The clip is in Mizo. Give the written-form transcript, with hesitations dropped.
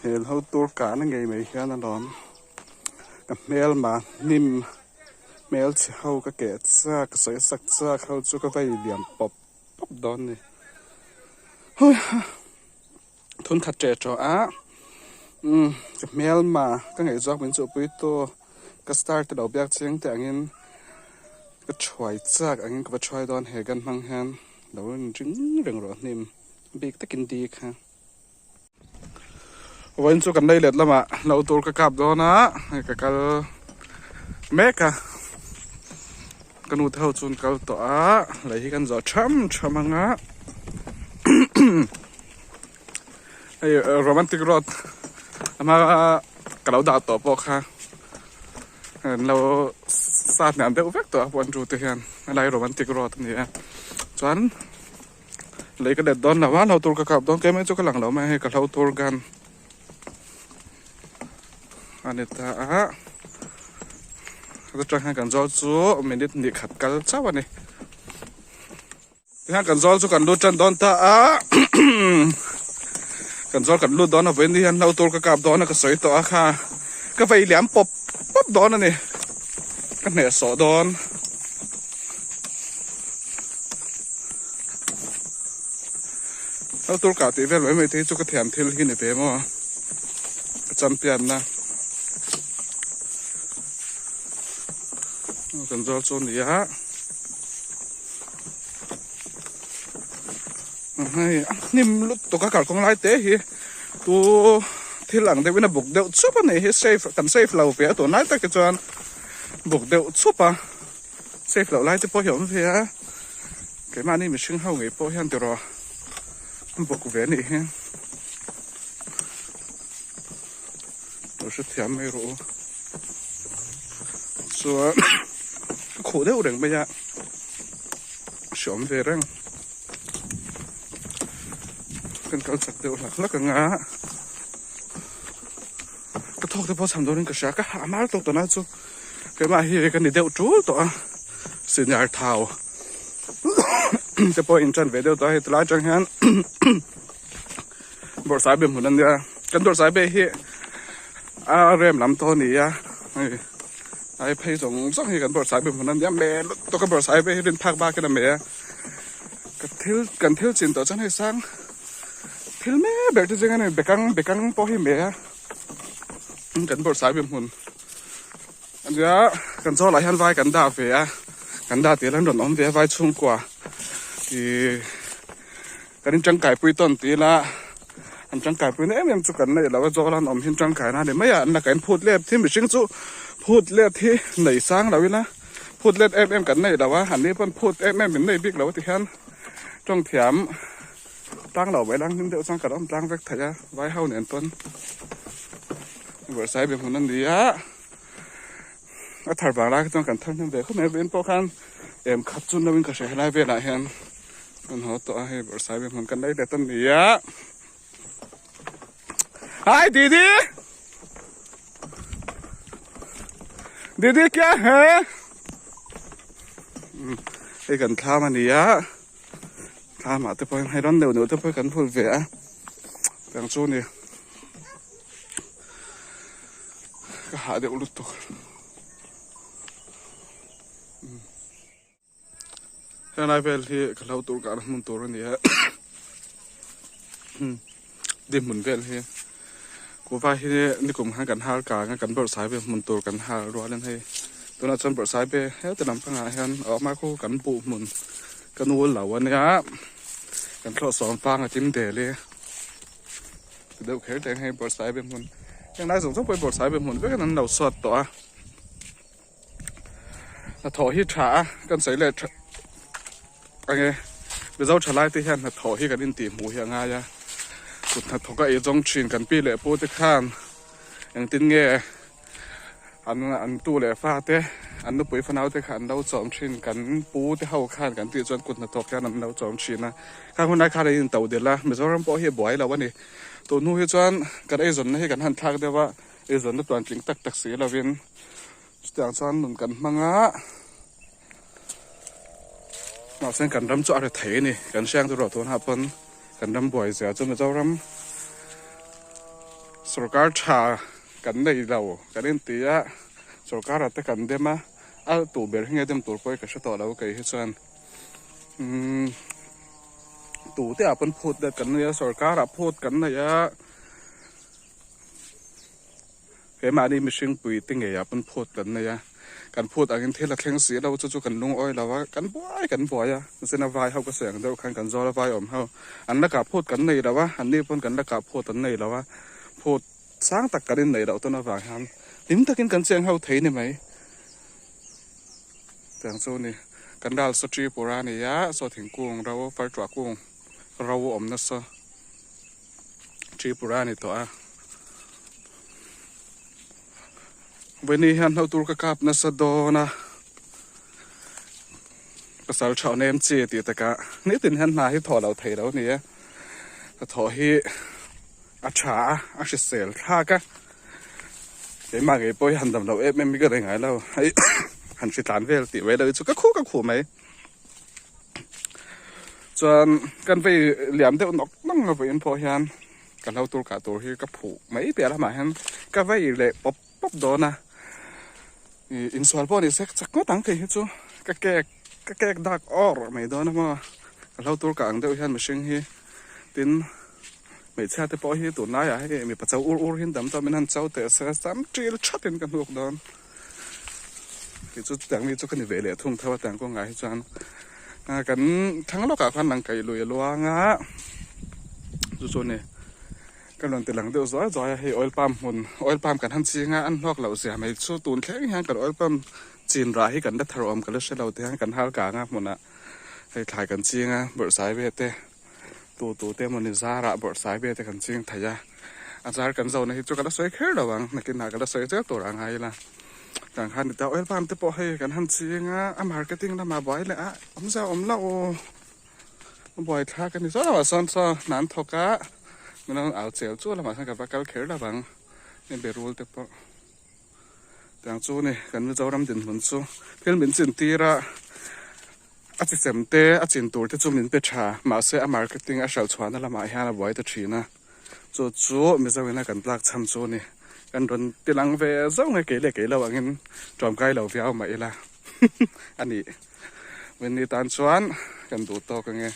He hlo tur kahna ngei mai hian alawm ka hmelma hnim hmelchhe ho ka keh chak ka sawi sak chak ho chu ka vei liam pawp pawp dawn a ni huiha thun khat ṭeh ṭawh a umm ka hmelma ka ngaihzawk min chuhpui tu ka star te lo biak ching te angin ka thuai chak angin ka va thuai dawn he gun hmang hian lo inring reng rawh hnim bik takin di kha. Vawiin chu kan lei let lamah hlo tur ka kap dawn a hei ka kal mek a ka nu te ho chu an kal tawh a lei hi kan zawh tham tham ang a hei romantic road a hma ka lo dah tawh pawh kha an lo sat hniam deuh vek tawh a puan tu te hian helai romantic road a ni a chuan. Lei ka let dawn lo a, hlo tur ka kap dawn keimah chu ka lang lo mai a hei ka hlo tur gan a ni ta a heta tang hian kan zawl chu minute hnih khat kal chauh a ni tihian kan zawl chu kan lut tan dawn ta a kan zawl kan lut dawn a vawiin ni hian hlo tur ka kap dawn a ka sawi tawh a kha ka vei liam pawp pawp dawn a ni ka hnehsawh dawn. Hlo tur kah tih vel mai mai te hi chu ka thiam thil hi ni ve maw ka champion na kan zawl chu a ni a hei a hnim lutuk a kalkawng lai te hi tu thil ang deuhin a buk deuh chup a nih hi safe kan safe lo ve a tunlai tak hi chuan buk deuh chup a. Safe loh lai te pawh hi a awm ve a, keimahni mihring ho ngei pawh hian tiraw an bawk ve anih hi. Lo hrethiam mai rawh u. Chuan ka khuh deuh reng mai a, hre awm ve reng. Kan kal chak deuh hlak hlak ang a, ka thawk te pawh cham dawnin ka hria, ka hah mar tawk tawh na chu. Keimah hi ka ni deuh tul tawh a, senior thau te pawh in tan ve deuh tawh a hei tilai atang hian bawrhsaibe hmun a nia kan bawrhsaibe hi a rem lam tawh a ni a hei ai phei zawng zawng hi kan bawrhsaibe hmun a nia meh lutuk a bawrhsaibe hi rin phak bakin a meh a ka thil kan thil chin tawh chuan hei sang thil mek ber te zing a ni bekang bekang pawh hi meh a kan bawrhsaibe hmun. Ania kan zawlah hian vai kan dah ve a kan dah tir an rawn awm ve a vai chhungkua ih kan in tangkai pui tawn tih ila an tangkai pui na em em chu kan neih loh a zawla an awm hi tangkai na a ni mai a an lakah in phut let hi mihring chu phut let hi nei sang lo ila phut let em em kan neih loh a an ni pawn phut em em min nei bik lo a ti hian tawng thiam tlang lo mai lang hlim deuh chuan kan awm tlang vek thei a vai ho nen pawn bawrhsaibe hmun a ni a a thar vang lai kha chuan kan thar hnem ve khawp mai vawiin pawh khan em khat chu no in ka hria helai velah hian kan haw tawh a hei bawrhsaibe hmun kan lei let a ni a hi didi didi kya hai hei kan thlam a ni a. Thlamah te pawh hian hei ram neuh neuh te pawh hi kan phul ve a tiang chu ni ka hah deuh lutuk helai vel hi ka hlo tur kahna hmun tur a ni a dinhmun vel hi kuhva hi nikum khan kan har kang a kan bawrhsai ve hmun tur kan har rualin hei tunah chuan bawrhsai ve heti lam pangah hian a awm a khu kan buh hmun ka nu lo a nia kan thlawh sawm fang a kim del e ti deuh kher teng hei bawrhsai ve hmun heng lai zawng zawng pawh hi bawrhsai ve hmun vekin an lo sawt tawh a hnathawh hi tha a kan sawi leh tha enge mizo thalai te hian hnathawh hi kan intih hmuh hi a ngai a kut hnathawk a eizawng thin kan pi leh pu te khan engtin nge an an tu leh fa te an nupui fanau te kha an lo chawm thin kan pu te ho khan kan tih chuan kut hnathawk hian an lo chawm thin a khang hunlai khan an in to delh a Mizoram pawh hi a buai lo a ni tun hnu hi chuan kan eizawnna hi kan han thlak deuh a eizawnna tluantling tak tak si lovin chutiang chuan nun kan hmang a mahse kan ram chu a ri thei a ni kan hriang te ruah tun ah pawn kan ram buai zia chu Mizoram. Sorkar tha kan nei lo kan inti a, sorkar ah te kan dem a, a tu ber hi nge dem tur pawh hi ka hre tawh lo kei hi chuan umm tu te ah pawn phut let kan nei a, sorkar ah phut kan nei a. Keimahni mihring pui te ngeiah pawn phut kan nei a, kan phut angin thil a thleng si lo chu chu kan lungawi lo a, kan buai kan buai a, zina vai ho ka sawi ang deuh khan kan zawl a vai awm ho, an lakah phut kan nei lo a, anni pawn kan lakah phut an nei lo a, phut sang tak kan inneih loh tawn avang hian hlim takin kan cheng ho thei ni mai. Tiang chu ni, kan ral saw Tripura a ni a, saw thingkung ro fartuah kung ro awm nasa. Tripura a ni tawh a. Vawini hian hlo tur ka kap nasa dawn a. Pasal tha nem chi tih takah nitin hian hna hi thawh lo thei lo a ni a. Ka thawh hi a tha a, a hrisel thlak a. Keimah ngei pawh hi han dam lo em em hi ka nei ngai lo. Hei han hritlan vel tih mai lo hi chu ka khuh ka khuh mai. Chuan kan vei liam deuh nawk nawk a vawiin pawh hian ka hlo tur kah tur hi ka phuh mai piah lamah hian ka vei leh pawp pawp dawn a ih insual pawh ni se chak ngawt ang kei hi chu ka kek ka kek dak awr mai dawn a maw ka hlo tur kah ang deuh hian mihring hi tin hmeichhia te pawh hi tunlaiah hei mipa cho ur ur hi an tam tawh min han cho teh se sam ṭil ṭhatin ka hnuk dawn. Kei chu chutiang mi chu ka ni ve leh thung tho a tiang kawngah hi chuan kan thlang lawkah khan lang kaih lui a luang a chu chu a ni ka rawn ti lang deuh zuai zuai a hei oil palm hmun oil palm kan han ching a an hlawk loh zia mai chu tun thleng hian kan oil palm chin rah hi kan la thar awm ka la hre lo ti hian kan hal kang a hmunah hei thlai kan ching a bawrhsai ve te. Tu tu te emawni zarah bawrhsai ve te kan ching thei a, a zar kan zona hi chu ka la sawi kher lo ang, nakinah ka la sawi zel tur a ngai ila. Tang khan ni ta oil palm te pawh hei kan han ching a, a marketing lamah buai leh a awm zau awm lo a buai thlak a ni zawk lamah sawn saw hna an thawk a, min rawn au chel chu lamah sawn ka va kal kher lo ang, hei berul te pawh. Tiang chu ni kan Mizoram dinhmun chu thil min chin tir a, a chi chem te a chin tur te chu min pe tha mahse a marketing a hralh chhuahna lamah hian a buai ta thin a, chu chu Mizo ina kan tlak chhan chu ni kan rawn ti lang ve zauh nge kei leh kei lo angin ṭawmkai lo viau mah ila a nih Winnie tan chuan kan duh tawk ange.